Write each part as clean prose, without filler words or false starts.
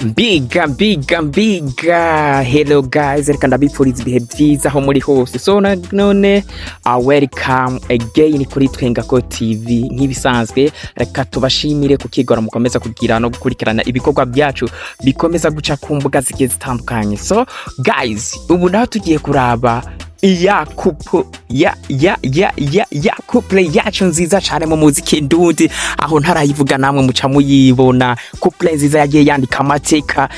Mbiga mbiga mbiga, hello guys, reka ndabipfuriza ibihe byiza aho muri hose. So none welcome again kuri Twengako TV. Nk'ibisanzwe, reka tubashimire kukigora mukomeza kugira no gukurikirana ibikorwa byacu bikomeza guca ku mbuga zigiye zitandukanye. So guys, ubu naho tugiye kuraba iya couple ya ya ya ya ya couple yacu nziza cyane mu muziki ndundi, aho ntarayivuga namwe muca muyibona. Couple nziza yagiye yandika amateka,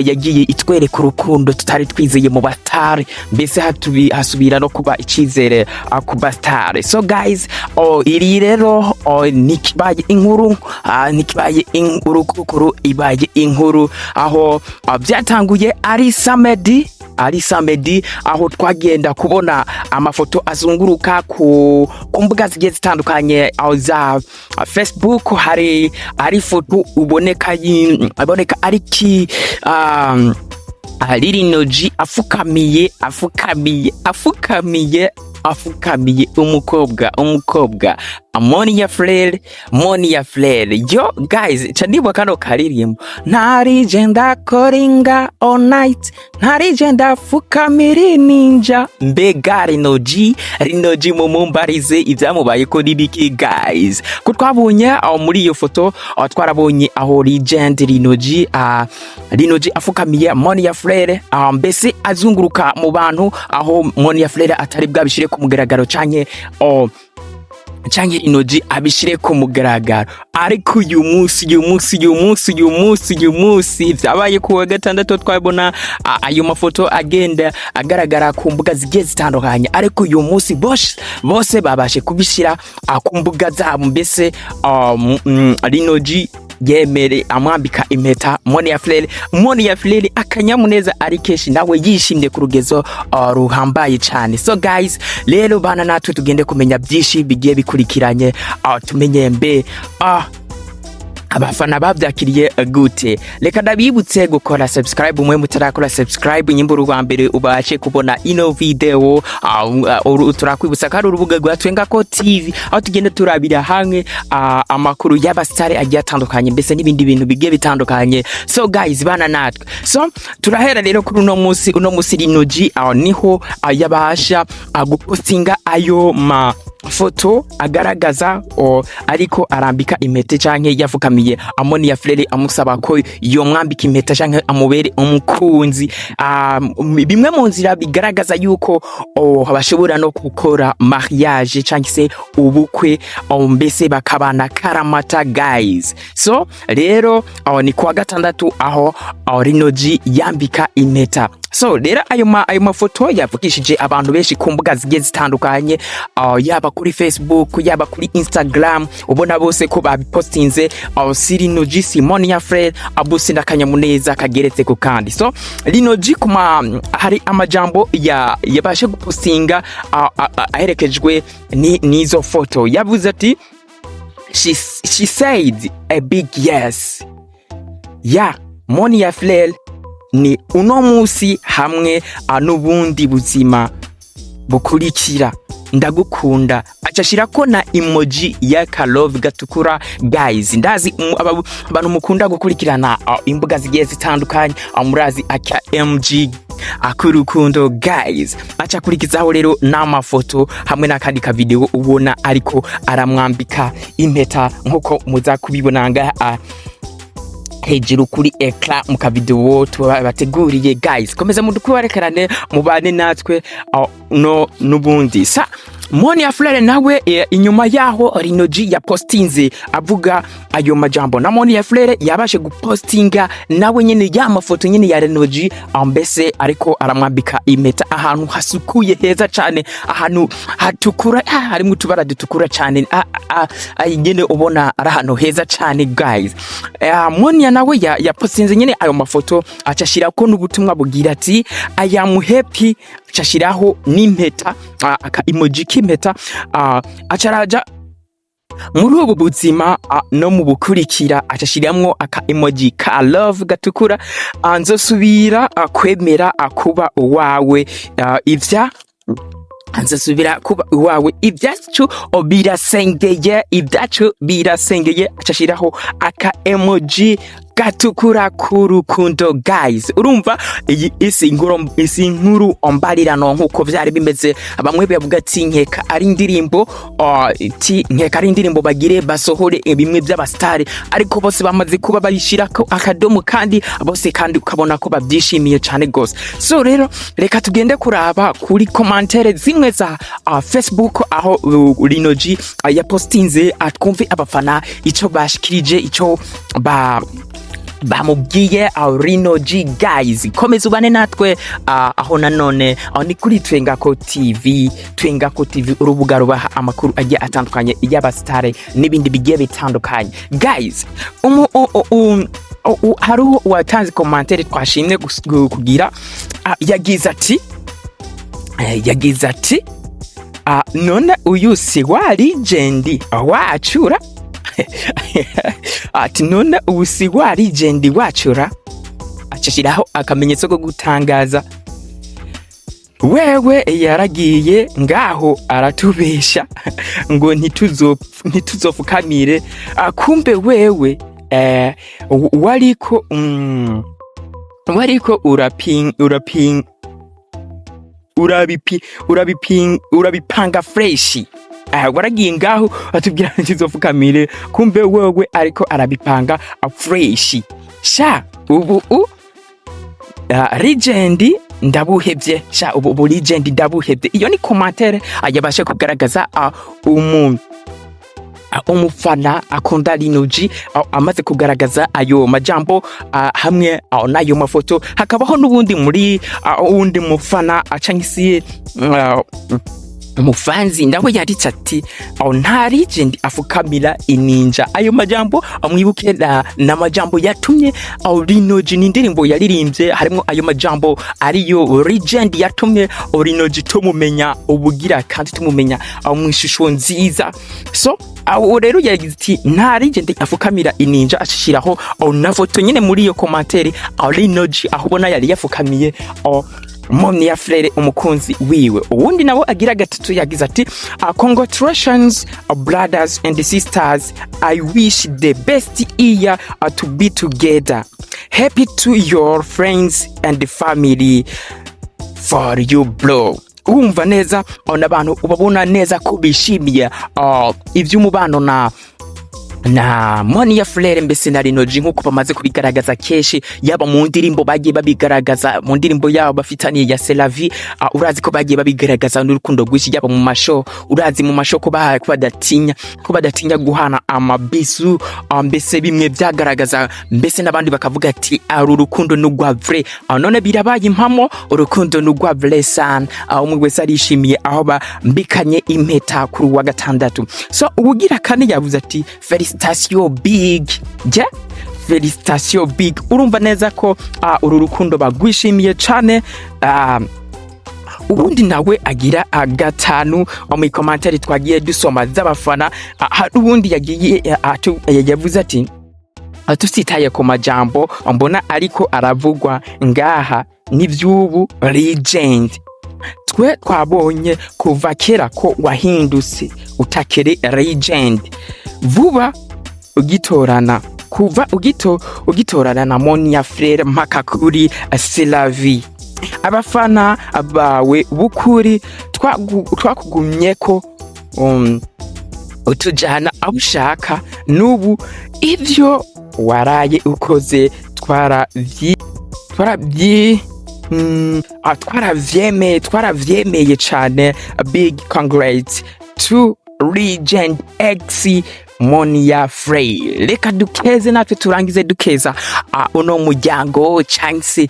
yagiye itwereka urukundo tutari twizeye mu batari, mbese hasubira no kuba icizere ku batari. So guys, oh, iri rero, oh, nikibaye inkuru, nikibaye inkuru kukuru, ibaye inkuru aho byatanguye ari samedi, ari samedi, aho twagenda kubona amafoto azunguruka ku mbuga zigiye zitandukanye, aho za Facebook hari ari foto uboneka aboneka ari ki Lino G afukamiye, afukamiye, afukamiye, afukamiye umukobwa Monia Fleur, Monia Fleur. Yo guys, ca ndibuka kano karirimbo: "Ntarije ndakoringa all night, ntarije ndafukamira ninja." Mbega Lino G, Lino G, mumumbarize ibyamubaye ko nibiki guys? Ko twabonye aho muri iyo foto, aho twarabonye aho legend Lino G, Lino G afukamiye Monia Fleur, mbese azunguruka mu bantu, aho Monia Fleur atari bwabishire ku mugaragaro canke, oh, canke Lino G abishire ku mugaragaro. Ariko uyu munsi, uyu munsi, uyu munsi, uyu munsi, uyu munsi vyabaye ku wa gatandatu, twabona ayo mafoto agenda agaragara ku mbuga zigiye zitandukanye, ariko uyu munsi bose babashe kubishira ku mbuga zabo. Mbese Lino G yemere amwambika impeta Monia Fleur. Monia Fleur akanyamuneza ari kenshi, nawe yishimye ku rugezo ruhambaye cyane. So guys, rero bana natwe tugende kumenya byinshi bigiye bikurikiranye, tumenye mbe abafana babyakiriye gute. Reka ndabibutse gukora subscribe umwe mutarakora subscribe, nyimba urwa mbere ubashe kubona ino video. Turakwibutsa ko ari urubuga rwa Twengako TV, aho tugenda turabira hamwe amakuru y'abasitari agiye atandukanye, mbese n'ibindi bintu bigiye bitandukanye. So guys, bana natwe. So turahera rero kuri uno munsi. Uno munsi Lino G niho yabasha gupostinga ayo ma foto agaragaza ariko arambika impete canke yafukamiye Monia Fleur, amusaba ko yomwambika impeta canke amubere umukunzi. Bimwe mu nzira bigaragaza yuko bashobora no gukora mariage canke se ubukwe, mbese bakabana karamata guys. So rero ni kuwa gatandatu aho Lino G yambika impeta. So rero ayo mafoto yavugishije abantu benshi ku mbuga zigiye zitandukanye, yaba kuri Facebook, yaba kuri Instagram, ubona bose ko babipostinze. Si Lino G, si Monia Fleur, abuse n'akanyamuneza kageretse ku kandi. So Lino G kuma hari amajambo ya yabashe gupostinga aherekejwe n'izo foto. Yavuze ati: She said a big yes." Ya Monia Fleur ni uno musi hamwe n'ubundi buzima bukurikira, ndagukunda. Aca ashirako na emoji ya kalove gatukura. Guys, ndazi abantu mukunda gukurikirana imbuga zigiye zitandukanye, murazi aka mg ak'urukundo guys. Aca akurikizaho rero n'amafoto hamwe n'akandi kavideo ubona ariko aramwambika impeta, nk'uko muza kubibona ngaha hejuru kuri écran mu kavideo tubateguriye. Guys, komeza mudukubarekerane, mubane natwe no nubundi. Sa Monia Fleur nawe, inyuma yaho Lino G yapostinze avuga ayo majambo, na Monia Fleur yabashe gupostinga nawe nyene ya mafoto nyene ya Lino G, mbese ariko aramwambika impeta ahantu hasukuye heza cane, ahantu hatukura, harimo utubara dutukura cane, nyene ubona ari ahantu heza cane guys. Monia nawe yapostinze nyene ayo mafoto, aca ashirako n'ubutumwa bugira ati: "I am happy." Aca ashiraho n'impeta, aka emoji k'impeta, aca araja muri ubu buzima no mu bukurikira, aca ashiramwo aka emoji ka love gatukura. Nzosubira kwemera kuba uwawe, ivya nzosubira kuba iwawe, ibyacu birasengeye, ibyacu birasengeye. Aca ashiraho aka emoji gatukura. Gatukura k'urukundo. Guys, urumva iyi isi inkuru ombarirano nkuko vyari bimeze. Bamwe bavuga ati nkeka ari indirimbo, ti nkeka ari indirimbo bagire basohore, bimwe by'abastari, ariko bose bamaze kuba bayishirako akadomo, kandi bose kandi ukabona ko babyishimiye cyane gose. So rero reka tugende kuraba kuri commentaire zimwe za Facebook aho Lino G yapostinze, twumve abafana ico bashikirije, ico ba bamubwiye Lino G. Guys, komeza ubane natwe, aho nanone aho ni kuri Twengako TV. Twengako TV, urubuga rubaha amakuru agiye atandukanye y'abasitare n'ibindi bigiye bitandukanye. Guys, hariho uwatanze commentaire twashimye kugira, yagize ati, none uyu si wa legend wacura? Ati none ubu si wa legend wacura? Acashiraho akamenyetso ko gutangaza. Wewe yaragiye ngaho aratubesha ngo ntituzofukamire. Kumbe wewe wariko wariko uraping uraping urabipi urabiping urabipanga fresh. Waragiye ngaho atubwira ntituzofukamire, kumbe wewe ariko arabipanga fresh. Sha ubu legend ndabuhevye, sha ubu legend ndabuhevye. Iyo ni commentaire yabashe kugaragaza umufana akunda Lino G, amaze kugaragaza ayo majambo hamwe n'ayo mafoto. Hakabaho n'ubundi muri uwundi mufana canke se umufanzi nawe yanditse ati aho nta legend afukamira ininja. Ayo majambo amwibuke na majambo yatumye aho Lino G, ni indirimbo yaririmbye harimo ayo majambo ariyo legend yatumye Lino G tumumenya ubugira kandi tumumenya aho mu ishusho nziza. So aho rero yagize ati nta legend afukamira ininja, ashishiraho aho na foto nyine muri iyo commentaire aho Lino G aho ubona yari yafukamiye aho Monia Fleur, umukunzi wiwe. Uwundi nawe agira gatatu yagize ati congratulations, brothers and sisters, I wish the best year to be together. Happy to your friends and family for you, bro. Wumva neza n'abantu ubabona neza ko bishimiye iby'umubano na Monia Fleur, mbese na Lino G, nkuko bamaze kubigaragaza kenshi, yaba mu ndirimbo bagiye babigaragaza, mu ndirimbo yabo bafitaniye ya C'est la vie. Urazi ko bagiye babigaragaza n'urukundo rwinshi, yaba mu mashow. Urazi mu mashow ko ko badatinya guhana amabisu, mbese bimwe byagaragaza, mbese n'abandi bakavuga ati ari urukundo n'urwa vrai. None birabaye impamo, urukundo n'urwa vrai sana. Umwe wese arishimiye aho bambikanye impeta kuri uwa gatandatu. So ubugira kane yavuze ati félicitations big, je félicitations big. Urumva neza ko uru rukundo bagwishimiye cane. Ubundi nawe agira gatanu mu commentaire twagiye dusoma z'abafana, hari ubundi yagiye yavuze ati tusitaye ku majambo mbona ariko aravugwa ngaha n'ivy'ubu legend, twe twabonye kuva kera ko wahindutse utakiri legend vuba ugitorana, kuva ugitorana na Monia Fleur mpaka kuri C'est la vie. Abafana bawe b'ukuri twakugumye ko utujana aho ushaka. N'ubu ivyo waraye ukoze twaravyemeye cane. Big congrats to Legend X Monia Fleur. Reka dukeze natwe, turangize dukeza uno muryango canke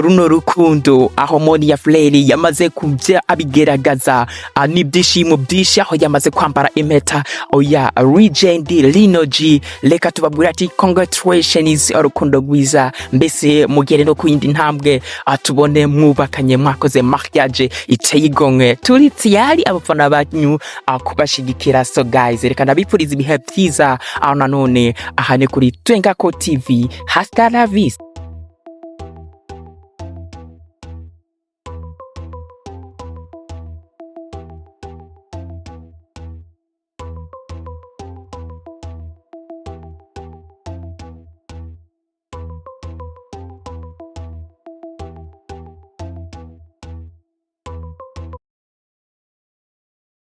runo rukundo, aho Monia Fleur yamaze kuvya abigeragaza n'ibyishimo byinshi, aho yamaze kwambara impeta oya Legend Lino G. Reka tubabwira ati congratulations, urukundo rwiza, mbese mugere no kuyindi ntambwe, tubone mwubakanye, mwakoze mariage iteye igomwe. Turi tiyari abafana banyu kubashigikira. So guys, reka ndabipfuriza ibihe byiza, aho nanone aha ni kuri Twengako TV. Hasta la vista.